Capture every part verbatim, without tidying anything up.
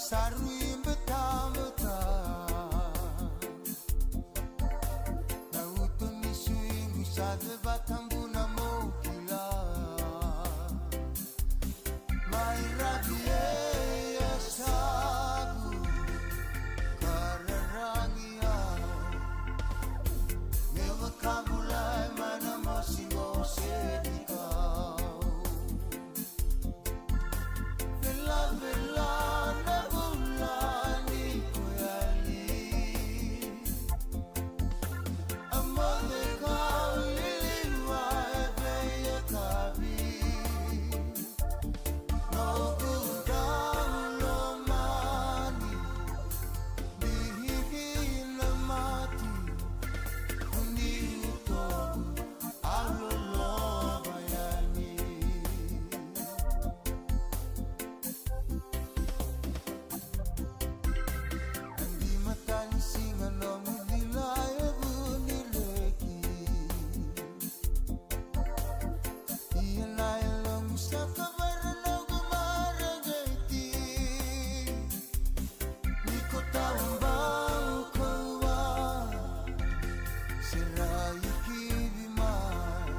Sa rui betabeta na uto ni suigu, sa ceva tabu na mau kila. Mai ravi e yasavu ka raragi au, meu vakabulai mai na mosi qo se ni kau. Velavela na vula ni koyali. A moce kau liliwa e veiyakavi. Noqu dau lomani. Bihihi na mati. Kuniu toku. Au loloma yani. Adi matani siga nomu cila e vu ni reki. Ia na yaloqu sa kavara noqu mareqeti. Ni ko tau bau kauwa. Sera ikivi mai.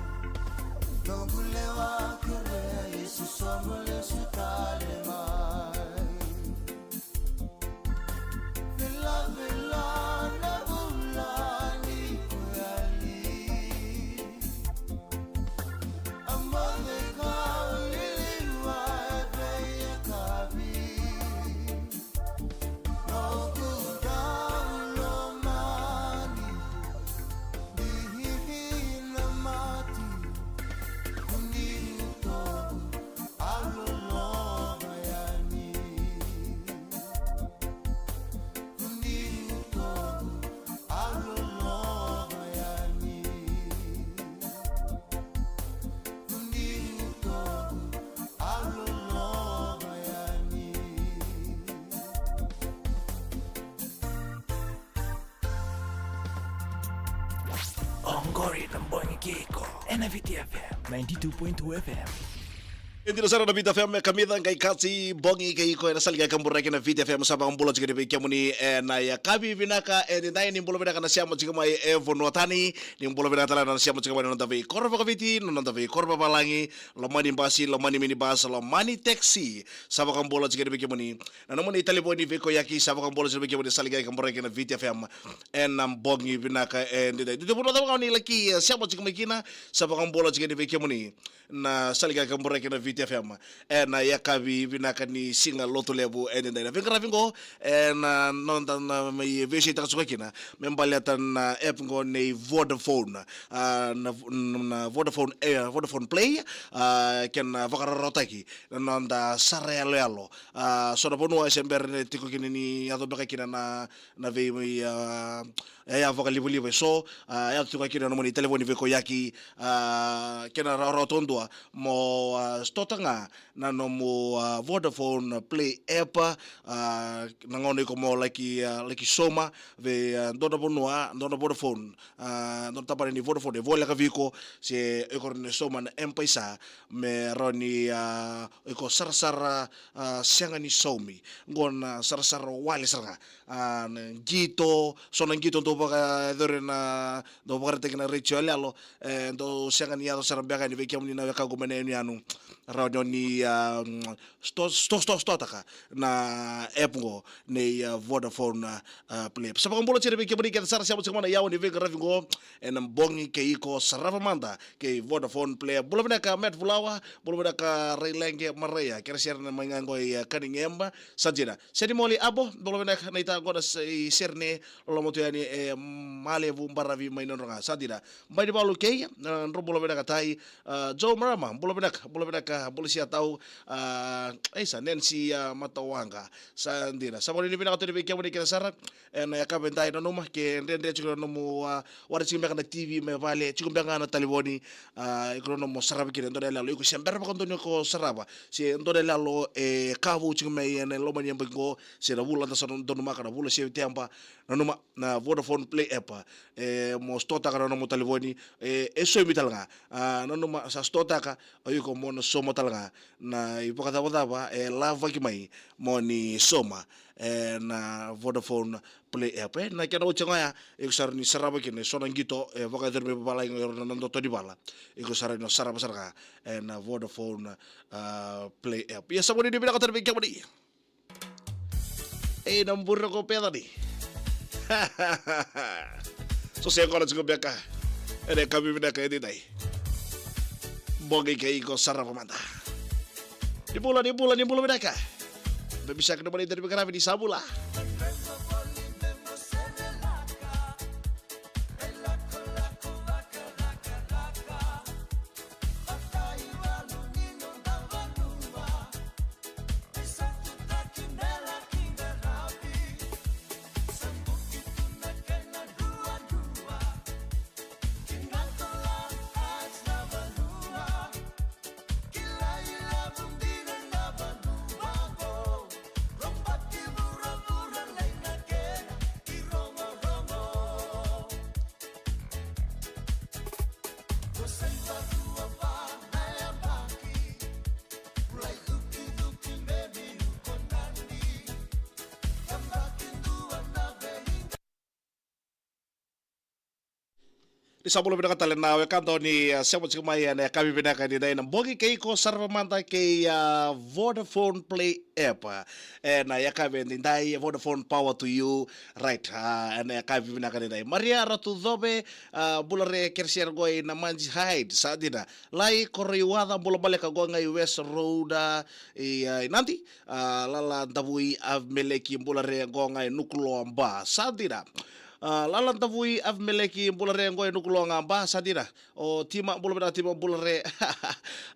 Noqu lewa kere isu somu lesu tale mai. Velavela na vula ni koyali. A moce kau liliwa e veiyakavi. Noqu dau lomani. Bihihi na mati. Kuniu toku. Au loloma yani. Kuniu toku. Au loloma yani. Kuniu toku. Au loloma yani. Oqori na Bogi kei Iko ena Viti F M ninety-two point two F M. E dina sara na Viti F M e kamica qai kati Bogi kei Iko ena sala ga e kaburaki na Viti F M. Sa vakabula tiko ni vei kemuni ena yakavi vinaka e dina, ni bula vinaka na sema tiko mai e vanua tani, ni bula vinaka tale na sema tiko mai na noda veikoro vakaviti, na noda veikoro vavalagi, loma ni basi, loma ni minibus, loma ni taxi. Sa vakabula tiko ni vei kemuni. Na nomuni talevoni veikoyaki, sa vakabula tiko ni vei kemuni sala ga e kaburaki na Viti F M ena Bogi vinaka e dina. Dudu vanua cava ga ni laki, e, sema tiko mai kina, sa vakabula tiko ni vei kemuni na sala ga e kaburaki na Viti F M ena yakavi vinaka ni siga Lotulevu e dina. Na veiqaravi qo ena noda na mai veisautaka tiko kina me baleta na app qo nei Vodafone, a, na, na Vodafone, e, Vodafone Play, a, kena vakarautaki na noda sara yaloyalo. A, so na vanua e se bera ni tiko kina ni yaco beka kina na, na vei, a, yaya vakalivaliva e so, a, yaco tiko kina na nomuni talevoni veikoyaki, a, kena rawarawa duadua mo, a, stota ga na nomu, a, Vodafone Play app, a, na gauna iko mo laki, a, laki sauma vei, a, dua na vanua, dua na Vodafone, a, dua na tabana ni Vodafone e voleka vei iko, se iko rawa ni sauma na M-PAiSA, me rawa ni, a, iko sarasara, a, sega ni saumi. Qo na sarasara wale sara ga. A, na qito, so na qito dau vakayacori na, dau vakaraitaki na retio yaloyalo, e, dau sega ni yaco sara beka yani vei kemuni na wekaqu mai na yanuyanu. Rawa ni o ni, a, sto-, sto-, sto-, stotaka na app qo nei, a, Vodafone, a, a, Play. Sa vakabula tiko vei kemuni kece sara sema tiko mai na yawa ni veiqaravi qo ena Bogi kei Iko, sarava mada kei Vodafone Play. Bula vinaka Matt Vulawa, bula vinaka Railage Maraia, kena sere na mai ga qo i, a, Cunningham, sa dina. Seni Moli Abo, bula vinaka na ita qo na se-, i sere ne loloma tu yani e Malevu baravi mai Nadroga, sa dina. Bainivalu kei, a, dro bula vinaka tai, a, Joe Marama, bula vinaka, bula vinaka, bula sia tau, a, isa, Nancy, a, Matawaqa, sa dina. Sa vakanuinui vinaka tu vei kemuni kece sara ena yakavi edai, nanuma ke dredre tiko na nomu, a, wara tiko beka na T V mai vale, tiko beka ga na talevoni, a, iko nanuma mo sarava kina e dua na yaloyalo iko se bera vakadua ni ko sarava, se dua na yaloyalo e ka vou tiko mai ena loma ni yabaki qo, se na vula da sa donumaka na vula Seteba, nanuma na Vodafone Play app, e, mo stotaka na nomu talevoni, e, e saumi tale ga. A, nanuma sa stotaka, o iko mo na sauma tale ga na ivakacavacava e lavaki mai mo ni sauma ena Vodafone Play app. E, na kena oti ga oya, iko sa rawa ni sarava kina eso na qito e vakayacori mai vavalagi o ira na noda tonivala. Iko sa rawa ni sarava sara ga ena Vodafone, ah, Play app. Ia, sa vakavinavinaka tale vei kemuni. Ei, na bure ko Pecani. So se qo na tiko beka ena yakavi vinaka edaidai. Bogi kei iko sarava mada. Ni bula, ni bula, ni bula vinaka. Bebisaka ni mani dari veiqaravi, ni sa bula. Ni sa bula vinaka tale na wekada ni, ah, sema tiko mai ena yakavi vinaka edaidai, na bogi kei iko sarava mada kei, ah, Vodafone Play app. Ena yakavi edaidai, Vodafone, power to you. Right, ah, ena yakavi vinaka edaidai. Maria Ratucove, ah, bula re, kere sere qo i Namaji Heights, sa dina. Lai Koroiwaca, bula baleka qo ga i West Road, ah, i, ah, i Nadi. Ah, Lala Davui Avimeleki, bula re qo ga i Nukuloa, Ba, sa dina. Ah, Lala Davui Avimeleki, bula re qo i Nukuloa ga, Ba, sa dina. O Tima, bula vinaka Tima, bula re.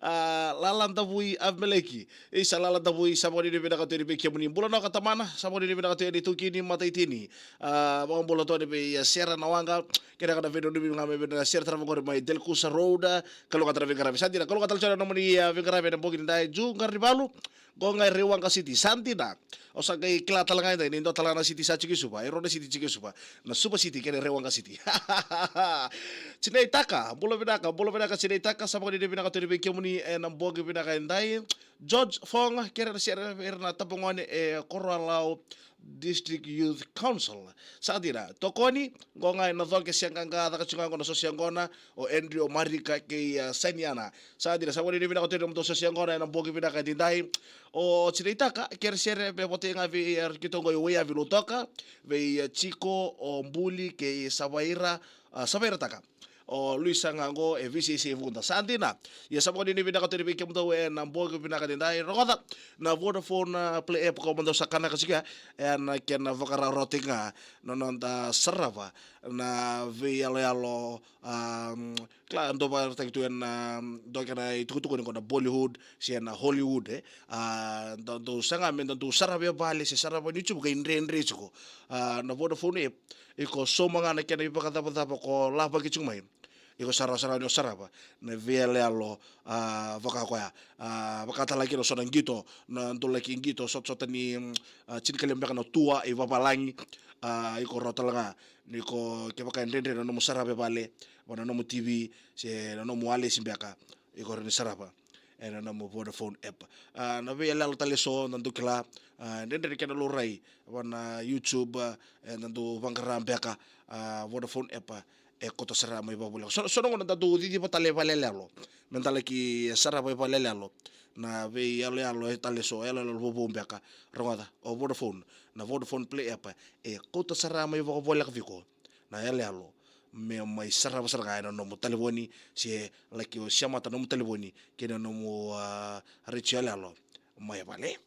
Ah, Lala Davui Avimeleki. Isa Lala Davui, sa vakavinavinaka tu yani vei kemuni. Bula Noka tamana, sa vakavinavinaka tu yani, Tukini Mataitini. Ah, vakabula tu yani vei, ah, Sera Nawaqa. Kena ka na veinanumi ga me vei na Sera tara vaqori mai Delkusa Road. Kalougata na veiqaravi. Sa dina, kalougata tale tu yani na nomuni, ah, veiqaravi ena bogi nidai. Ju Qaranivalu. Qo ga i Raiwaqa City, sa dina. O sa qai kila tale ga e dai ni dua tale ga na city sa tiko i Suva, e rua na city tiko i Suva. Na Suva City kei na Raiwaqa City. Jineitaka, bula vinaka, bula vinaka Jineitaka, sa vakavinavinaka tu yani vei kemuni ena bogi vinaka edai. George Fong, kere na sere vei ira na tabagone e Koroalau District Youth Council. Sa dina, Tokoni, qo ga ena Coke se qaqa caka tiko ga qo na sosi yaqona, o Andrew, o Marika kei, ah, Saniana. Sa dina, sa vakavinavinaka tu yani na nomudou sosi yaqona ena bogi vinaka edaidai. O Jineitaka, kere sere me votei ga vei, ah, keitou qo i Waiyavi Lautoka, vei, ah, Jiko, o Buli kei Savaira, ah, Savairataka. O Luisa ga qo e V C C Vuda. Sa dina. Ia sa vakavinavinaka tu yani vei kemudou ena bogi vinaka edaidai. Rogoca na Vodafone, ah, Play app, ko mada sa kanaka tiko ya, ena kena vakarautaki ga na noda sarava na veiyaloyalo, ah, kila, dau vakarautaki tu ena, ah, dua kena itukutuku ni ko na Bollywood se na Hollywood, e. Ah, dau, dau saga me dau sarava e vale se sarava ena YouTube, qai dredre tiko. Ah, na Vodafone app, iko sauma ga na kena ivakacavacava ko lavaki tiko mai. Iko sa rawa sara ni o sarava na veiyaloyalo, ah, vaka koya. Ah, vaka tale ga kina so na qito, na dau laki qito sotasota ni, mm, ah, tinikalima beka na tua i vavalagi. Ah, iko rawa tale ga ni ko, kevaka e dredre na nomu sarava e vale, va na nomu T V se na nomu walesi beka, iko rawa ni sarava ena nomu Vodafone app. Ah, na veiyaloyalo tale eso da dau kila, ah, dredre kena laurai va na YouTube, ah, eda dau vaqara beka, ah, Vodafone app, ah, e kauta sara mai vakavoleka. So, so na gauna da dau ciciva tale i valeyaluyalo, me da laki sarava i valeyaluyalo na veiyaloyalo e tale eso, yaloyalo vovou beka. Rogoca, o Vodafone, na Vodafone Play app, e kauta sara mai vakavoleka vei iko na yaloyalo me mai sarava sara ga ena nomu talevoni, se laki o semata nomu talevoni kei na nomu, ah, retio yaloyalo mai vale.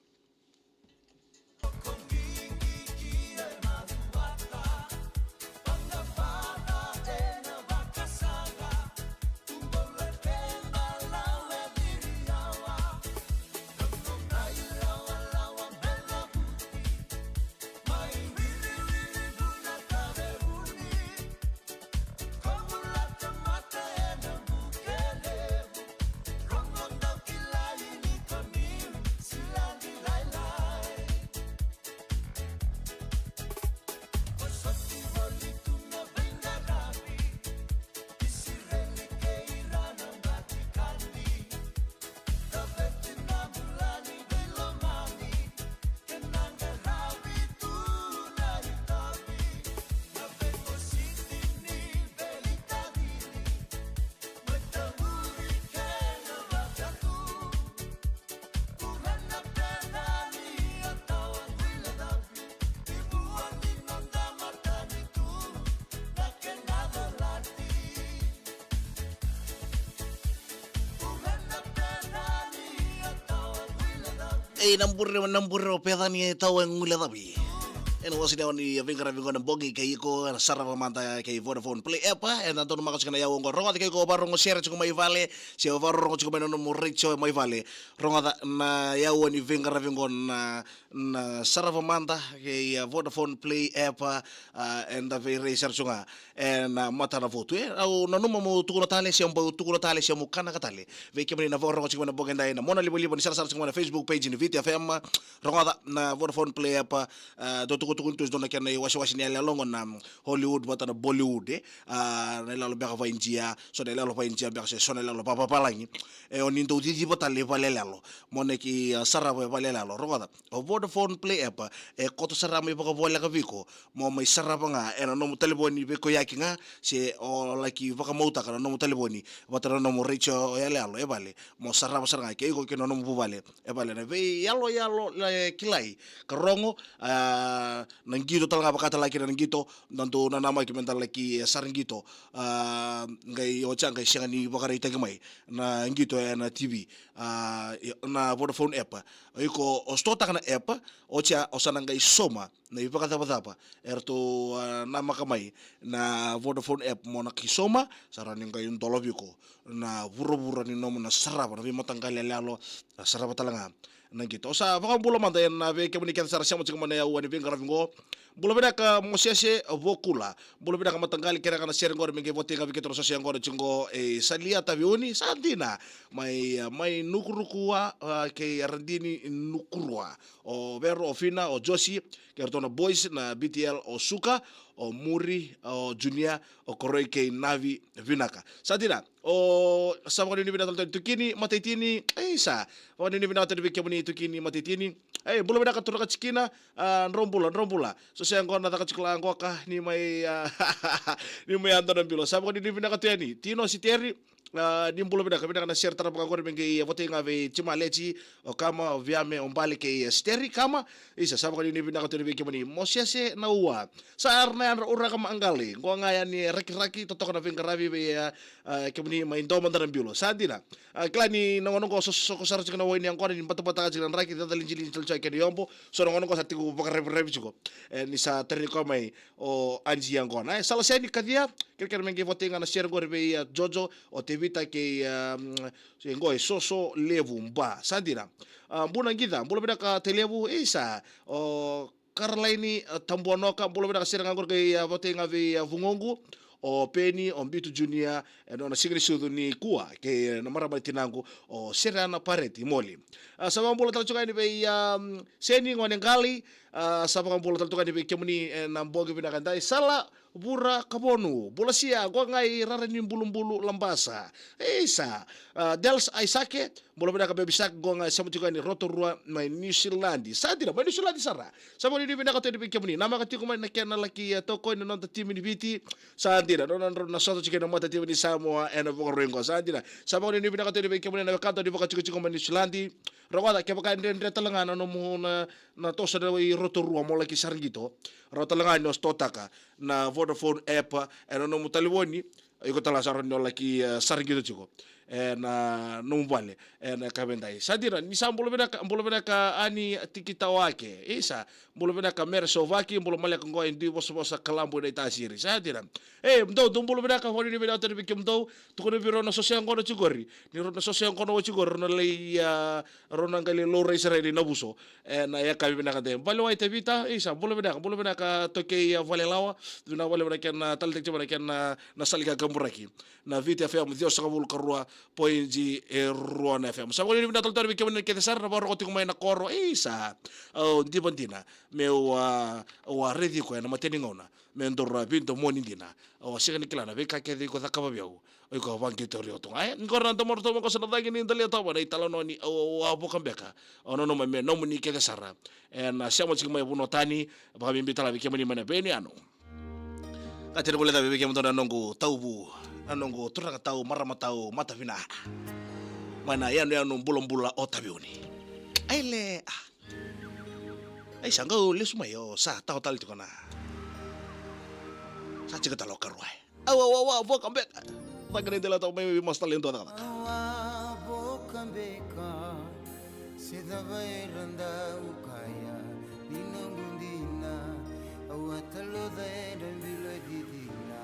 Ei, na bure, na bure o Pecani e tau e gule cavi. Ena wasi ni aua ni veiqaravi qo na bogi kei iko, ena sarava mada kei Vodafone Play app, eda donumaka tiko na yau oqo. Rogoca kei iko vakarorogo sere tiko mai vale, se vakarorogo tiko mai na nomu retio mai vale. Rogoca na yau ni veiqaravi qo na, na sarava mada kei, a, Vodafone Play app, a, eda veirai sara tiko ga ena, a, matanavotu. E, au nanuma meu tukuna tale, se bau tukuna tale, se meu kanaka tale. Vei kemuni na vakarorogo tiko mai na bogi edai, na monalivaliva ni sarasara tiko mai na Facebook page ni Viti F M. Rogoca na Vodafone Play app, a, dau tukutukuni tu e dua na kena iwasewase ni yaloyalo qo na Hollywood vata na Bollywood, e. A, na yaloyalo beka vakaIdia, so na yaloyalo vakaIdia beka se so na yaloyalo vakavavalagi. E, o ni dau ciciva tale i valeyaloyalo. Mo na ki, a, sarava i valeyaloyalo. Rogoca, o Vodafone Play app, e koto sara mai vakavoleka vei iko. Mo mai sarava ga ena nomu talevoni veikoyaki ga, se o laki vakamautaka na nomu talevoni vata na nomu retio yaloyalo e vale, mo sarava sara ga kei iko kei na nomu vuvale e vale. Na veiyaloyalo, e, kilai ka rogo, a, na qito tale ga, vaka tale ga kina na qito, da dau nanamaki meda laki, e, sara qito, a, qai oti ya qai sega ni vakaraitaki mai na qito ena T V, a, na Vodafone app. O iko o stotaka na app, oti ya o sa na qai sauma na ivakacavacava eratou, a, namaka mai na Vodafone app mo na ki sauma, sa rawa ni qai dola vei iko na vuravura ni nomu na sarava, na veimataqali yaloyalo, na sarava tale ga na qito. Au sa vakabula mada ena vei kemuni kece sara sema tiko mai na yau ni veiqaravi qo. Bula vinaka Mosese Vokula. Bula vinaka mataqali, kere ga na sere qori me qai votei ga vei keitou na soso yaqona tiko qo, e, Salia Taveuni, sa dina. Mai, a, mai Nukurukua, a, kei Radini Nukurua. O Vero, o Fina, o Josi, kei ratou na boys na B T L, o Suka, o Muri, o Junior, o Koroi kei Navi Vinaka. Sa dina, o sa vakanuinui vinaka tale tu yani Tukini Mataitini, isa. Vakanuinui vinaka tale vei kemuni Tukini Mataitini. Ei, bula vinaka turaga tikina, a, drau bula, drau bula. So se qo na caka tiko la qoka, ni mai, a, ni mai yadra na bilo. Sa vakanuinui vinaka tu yani. Tino Siteri, a, ni bula vinaka, vinaka na sere tara vaka qori me qai votei ga vei Timaleti, o Kama, o Viame, o Bale kei, e, Siteri Kama. Isa, sa vakanuinui vinaka tu yani vei kemuni. Mosese Naua. Sa ra na yadra uraka maqali. Qo ga yani e rakiraki, totoka na veiqaravi vei, a, a, kemuni mai dua mada na bilo. Sa dina. A, kila ni na gauna qo sosoko sara tiko na wai ni yaqona ni batabataka tiko na draki, cacalijilijili tale tiko kena iobo. So na gauna qo sa tiko vakaraviraravi tiko. E, ni sa tarai koya mai o Anji yaqona. E, Salaseni Kacia, kerekere me qai votei ga na sere qori vei, a, Jojo, o Tevita kei, a, mm, se qo e Soso Levu ba. Sa dina. A, Buna Qica, bula vinaka Tailevu, isa, o Karalaini, a, Tabuanoka, bula vinaka sere ga qori kei, a, votei ga vei, a, vugoqu, o Peni, o Bitu Junior, e, nona siga ni sucu nikua, kei, e, na marama ni tinaqu, o Sereana Pareti Moli. A, sa vakabula tale tiko yani vei, a, mm, Seni Goneqali, a, sa vakabula tale tiko yani vei kemuni, e, na bogi vinaka edai, Sala Vura Kavonu, bula sia, qo ga i Rara ni Bulubulu Labasa. Isa, a, Dels Aisake, bula vinaka Baby Shark, qo ga sema tiko yani Rotorua mai New Zealand. Sa dina, mai New Zealand sara. Sa vakanuinui vinaka tu yani vei kemuni. Namaka tiko mai na kena laki, e, tokoni na noda timi ni Viti. Sa dina, nona drau na sota tiko na mata timi ni Samoa ena Vakarauwai qo. Sa dina. Sa vakanuinui vinaka tu yani vei kemuni na wekada ni vakatikotiko mai New Zealand. Rogoca, kevaka e dredre tale ga na nomu na, na toso na i Rotorua mo laki sara qito. Rawa tale ga ni o stotaka na Vodafone app ena nomu talevoni. Iko tale sa rawa ni o laki, e, sara qito tiko ena nomu vale ena yakavi edai. Sa dina, ni sa bula vinaka, bula vinaka Ani Tikitawake. Isa, bula vinaka Mere Sovaki, bula maleka qo e dui vosavosa Kalabu Naitasiri. Sa dina. E, dou, dou bula vinaka, vakanuinui vinaka tu yani vei kemudou. Tukuna vei rau na soso yaqona tiko qori. Ni rau na soso yaqona tiko qori, rau na lai, a, rau na qai lai laurai sara yani Navuso. E, na yakavi vinaka de. Balewai Tevita, isa, bula vinaka, bula vinaka Tokei, a, Valelawa. Vinaka vakalevu na kena taleitaki tiko mai na kena, na sala ni kakaburaki. Na Viti F M ciwasagavulu ka rua poidi rua na F M. Sa vakanuinui vinaka tale tu yani vei kemuni kece sara na vakarorogo tiko mai na koro. Isa, au diva dina meu a, au a raici koya ena imatai ni gauna. Me daru a veidomoni dina. Au a sega ni kila na veika kece iko cakava vei au. O iko a vaqito ori au tu ga. E, qori na domo ratou maqosa na cagi ni daliatova na italanoa ni au, au a vuka beka. Au nanuma me nomuni kece sara. Ena sema tiko mai vanua tani, vakabibi tale vei kemuni mai na veiyanuyanu. Ka tini voli cava vei kemudou na noqu tauvu, na noqu turaga tau, marama tau, mata vina. Mai na yanuyanu bulabula o Taveuni. Aile, a. Ai, sa qau lesu mai, o sa tawa tale tiko na. Sa tiko tale o karua. Au, au, au, au, voka beka. Caka ni dela tau mai, mai mas tale dua cakacaka. Au a voka beka. Se cava era dau kaya ni noqu dina, au a taloca ena bilo e didina.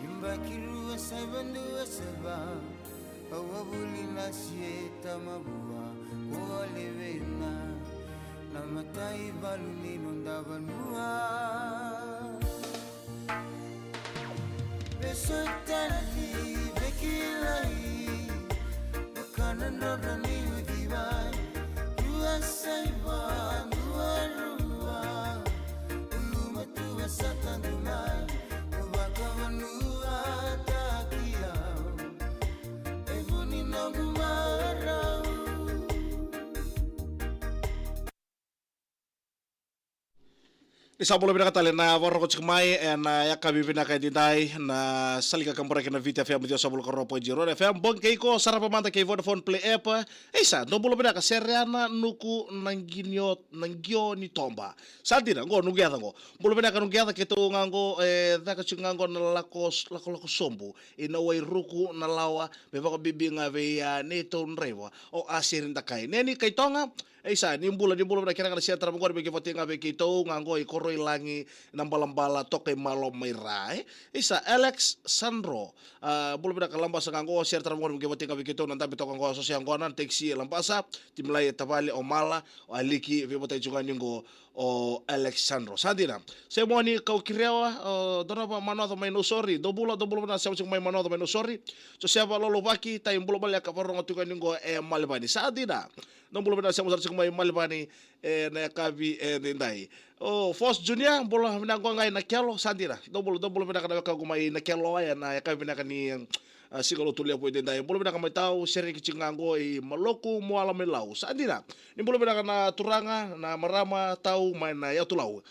Yabaki rua saiva dua saiva, au a vuli na sieta mavua, ko a lewena na mataivalu ni noda vanua. Vesu e tani veikilai, vaka na drodro ni ucivai. Rua saiva dua rua, ulumatua sa tadu mai, vakavanua taki au e vu ni noqu marau. Ni sa bula vinaka tale na vakarorogo tiko mai ena yakavi vinaka edaidai, na Salika Kaburaki na Viti F M ciwasagavulu ka rua point zero F M. Bogi kei iko, sarava mada kei Vodafone Play app. Isa, dou bula vinaka, Sereana Nuku na Qinio, na Qio ni Toba. Sa dina, qo Nuku yaca qo. Bula vinaka Nuku yaca, keitou ga qo, e, caka tiko ga qo na lako, lako, lako sobu ina Wairuku na lawa, me vakabibi ga vei, a, neitou draiva o Aseri Dakai. Neni Kaitoga, Isa, ni bula, ni bula vinaka, kena ga na sere tarava qori me kevati ga vei keitou ga qo i Koroilagi, na balabala toka i Malo mai Ra, e. Isa, Alex Sandro, a, bula vinaka Labasa ga qo, sere tarava qori me kevati ga vei keitou na dabe toka qo, so se yaqona na tekisi e Labasa, Timilai e tavale, o Mala, o Aliki, veivatai tu ga ni qo, o Alexandro. Sa dina. Semoni Kaukirewa, o Donova Manoca mai Nausori. Dou bula, dou bula vinaka, sema tiko mai Manoca mai Nausori. Josefa Lolovaki, tai bula baleka, vakarorogo tiko yani qo e Malevani. Sa dina. Dou bula vinaka, sema sara tiko mai Malevani, e, na yakavi, e, edaidai. O Fos Junior, bula vinaka qo ga i Nakelo, sa dina. Dou bula, dou bula vinaka na wekaqu mai Nakelo, e, na yakavi vinaka ni, a, siga Lotulevu edaidai. Bula vinaka mai tau, sereki tiko ga qo i Maloku, Moala mai Lau. Sa dina. Ni bula vinaka na turaga, na marama, tau mai na yatu Lau.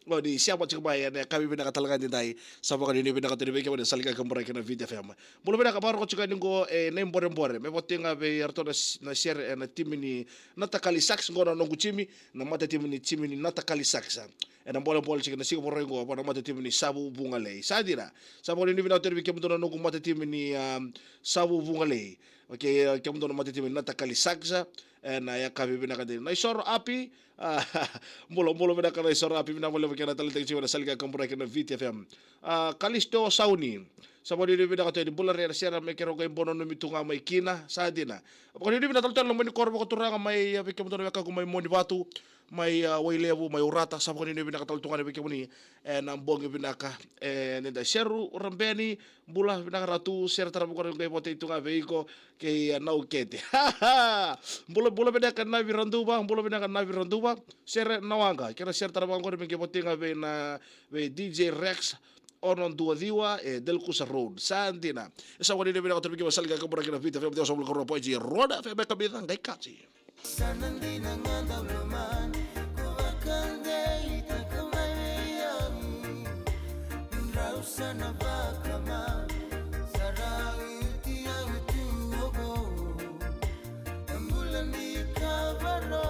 O ni sema tiko mai ena yakavi vinaka tale ga edaidai. Sa vakanuinui vinaka tu yani vei kemuni na Salika Kaburaki na Viti F M. Bula vinaka, vakarorogo tiko yani qo e Naiborebore. Me voti ga vei iratou na s-, na sere ena timi ni Natakali Sharks, qo na noqu timi, na matatimi ni timi ni Natakali Sharks. Ena bolebole tiko na siga Vakarauwai qo vua na matatimi ni Savu Vugalei. Sa dina. Sa vakanuinui vinaka tu yani vei kemudou na noqu matatimi ni, um, Savu Vugalei. Okay, e, kemudou na matatimi ni Natakali Sharks, e, na yakavi vinaka dina. Naisoro Api, a, bula, bula vinaka Naisoro Api, vinaka vakalevu kei na taleitaki tiko na Salika Kaburaki na Viti F M. A, Kalisto Sauni, sa vakanuinui vinaka tu yani, bula re na sere me keirau qai bau nanumi tu ga mai kina, sa dina. Vakanuinui vinaka tale tu yani na Moni Koro vakaturaga mai, a, vei kemudou na wekaqu mai Monivatu, mai, a, Wailevu, mai Urata, sa vakanuinui vinaka tale tu ga yani vei kemuni, e, na bogi vinaka, e, edaidai. Seru Rabeni, bula vinaka Ratu, sere tarava qori qai voti tu ga vei iko kei, a, Naukete. Bula, bula vinaka Navi Raduva, bula vinaka Navi Raduva. Sere na waqa, kena sere tarava qori me qai voti ga vei na, vei D J Rex, Ono Dua Ciwa, e Delkusa Road. Sa dina. E sa vakanuinui vinaka tu yani vei kemuni na Salika Kaburaki na Viti F M ciwasagavulu ka rua point zero F M, e kamica qai kati. Sa na dina ga dau lomani, ko vakadeitaka mai vei au. Drau sa na vakama, sa rau iti au tu oqo. E bula ni kavaro.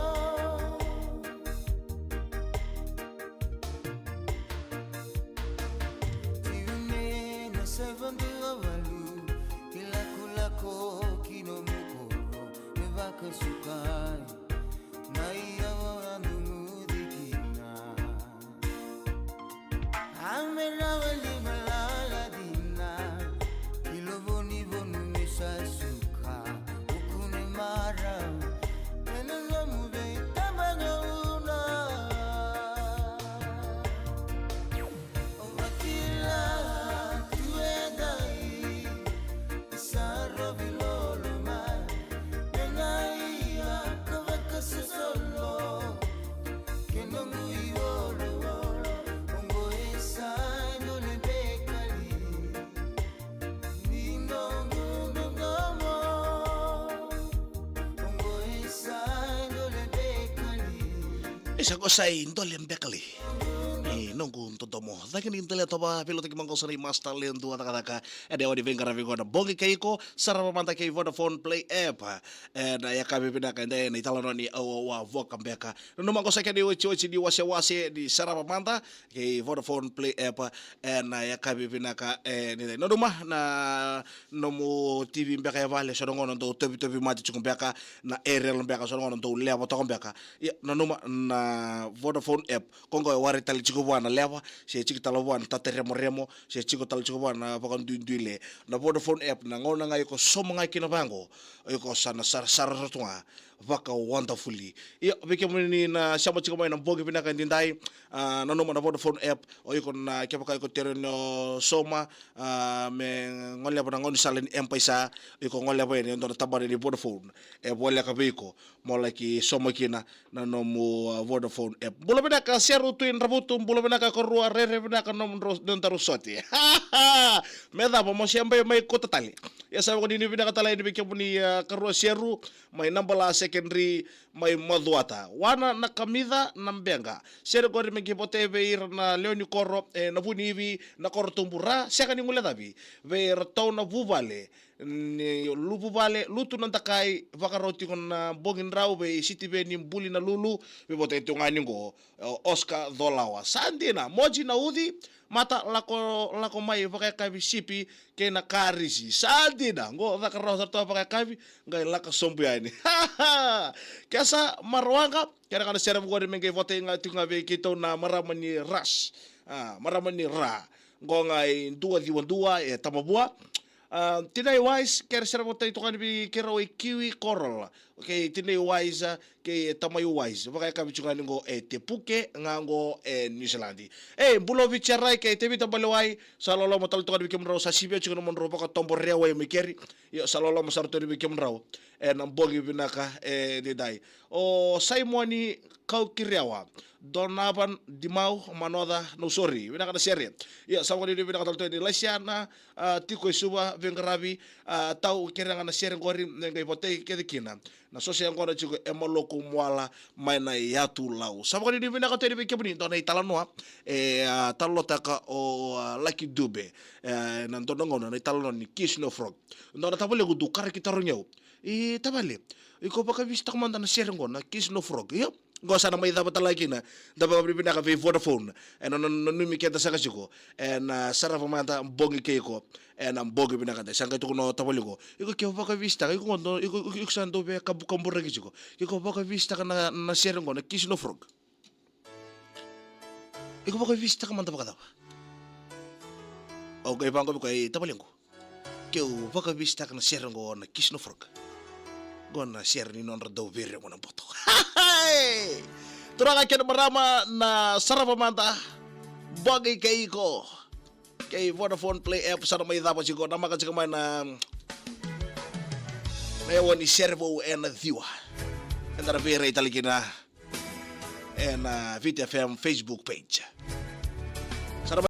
Tiune na saiva dua walu, i lakolako ki nomu koro, me vakasukai na iyau au a duguci kina. A me rawa ni malala dina, i lovo ni vonu me sa suka, uku ni marau, ena nomu veitaba gauna. O vakila tu e dai, sa rovi lolo mai, ena ia ka vakasosolo, ke noqu ioloolo, oqo e sa dole bekali. Isa ko sai dole bekali. Ni noqu dodomo. Cake ni dela tova, veilotaki maqosa ni master ledu a cakacaka. Ena yawa ni veiqaravi qo na bogi kei iko, sarava mada kei Vodafone Play app. Ena yakavi vinaka edai, na italanoa ni aua wa voka beka. Nanuma qo sa kena iotioti ni wasewase ni sarava mada kei Vodafone Play app. Ena yakavi vinaka, e, ni dai. Nanuma na nomu T V beka e vale, so na gauna dau tovitovi mate tiko beka, na aerial beka, so na gauna dau lewa toka beka. Ia, nanuma na Vodafone app. Ko qo e warai tale tiko vua na lewa, se tiko tale vua na tataremoremo, se tiko tale tiko vua na vakaduiduile. Na Vodafone app, na gauna ga iko sauma ga kina vaqo, iko sa na sarasara tu ga vaka wonderfully. Io, vei kemuni na sema tiko mai na bogi vinaka edaidai, a, nanuma na Vodafone app, o iko na kevaka iko tere ni o sauma, a, me goleva na gaunisala ni M-PAiSA, iko goleva yani e dua na tabana ni Vodafone e voleka vei iko, mo laki sauma kina na nomu, a, Vodafone app. Bula vinaka Seru Tui Dravutu, bula vinaka karua, rere vinaka nomudrau, nodaru sote. Me cava mo se bai mai kota tale. Ia sa vakadinadina vinaka tale yani vei kemuni, a, karua Seru, mai Nabala Secondary, mai Macuata. Wana na kamica na beqa. Sere qori me qai votai vei ira na lewe ni koro, e, na Vuniivi, na koro Tubura, sega ni guilecavi. Vei iratou na vuvale, ni luvuvale, lutu na dakai, vakarau tiko na bogi drau vei Sitiveni Buli na Lulu, vei votai tiko ga ni qo, o Oscar Colawa. Sa dina, Moji na Uci, mata lako, lako mai vakayakavi sipi, kei na karisi. Sa dina, qo caka rawa sara tu vakayakavi, qai lako sobu yani. Ke sa marawaqa, kere ga na sere qori me qai votai ga tiko ga vei keitou na marama ni Ras. A, marama ni Ra. Qo ga i Dua Ciwa Dua, e Tamavua. A, Tinai Wise, kere sere votai tiko ga ni vei keirau e Kiwi Coral. Okay, Tinai Wise, a, kei Tamai Wise. Vakayakavi tiko ga ni qo e Te Puke, ga qo e New Zealand. E, bula Vicerai kei Tevita Balewai, sa loloma tale tiko ga ni vei kemudrau, sa sivia tiko na nomudrau vakatoborea wai mai keri. Io, sa loloma sara tu ni vei kemudrau. E, na bogi vinaka, e, edaidai. O Saimoni Kaukiriawa, Donavan Dimau, Manoca, Nausori, vinaka na sere. Io, sa vakadinadina vinaka tale tu ni Laisiana, a, tiko e Suva, veiqaravi, a, tau kere ga na sere qori, ne qai votai kece kina. Na soso yaqona tiko e Maloku Muala mai na Yatu Lau. Sa vakadinadina vinaka tu yani vei kemuni, dua na italanoa, e, a, talanoataka o, a, Lucky Dube, e, na dua na gauna na italanoa ni Kiss No Frog. Dua na tavalequ dau karaki tarogi au. E, tavale, iko vakavisitaka mada na sere qo na Kiss No Frog. Io, qo sa na mai cava tale kina. Da vakavinavinaka vei Vodafone. E, na, na, nanumi keda saka tiko. E, na sarava mada bogi kei iko. E, na bogi vinaka dai. Sa qai tukuna o tavalequ. Iko ke vakavisitaka, iko qo, iko, iko, iko sa dau via kabukaburaki tiko. Iko vakavisitaka na, na sere qo na Kiss No Frog. Iko vakavisitaka mada vakacava? Au qai vaqo vei koya, e tavalequ. Keu vakavisitaka na sere qo na Kiss No Frog. Qo na sere ni nodra dau veireqo na boto. Turaga kei na marama, na sarava mada bogi kei iko. Kei Vodafone Play app sa na mai cava tiko, namaka tiko mai na, na yawa ni sere vou ena ciwa. Eda na veirai tale kina ena Viti F M Facebook page.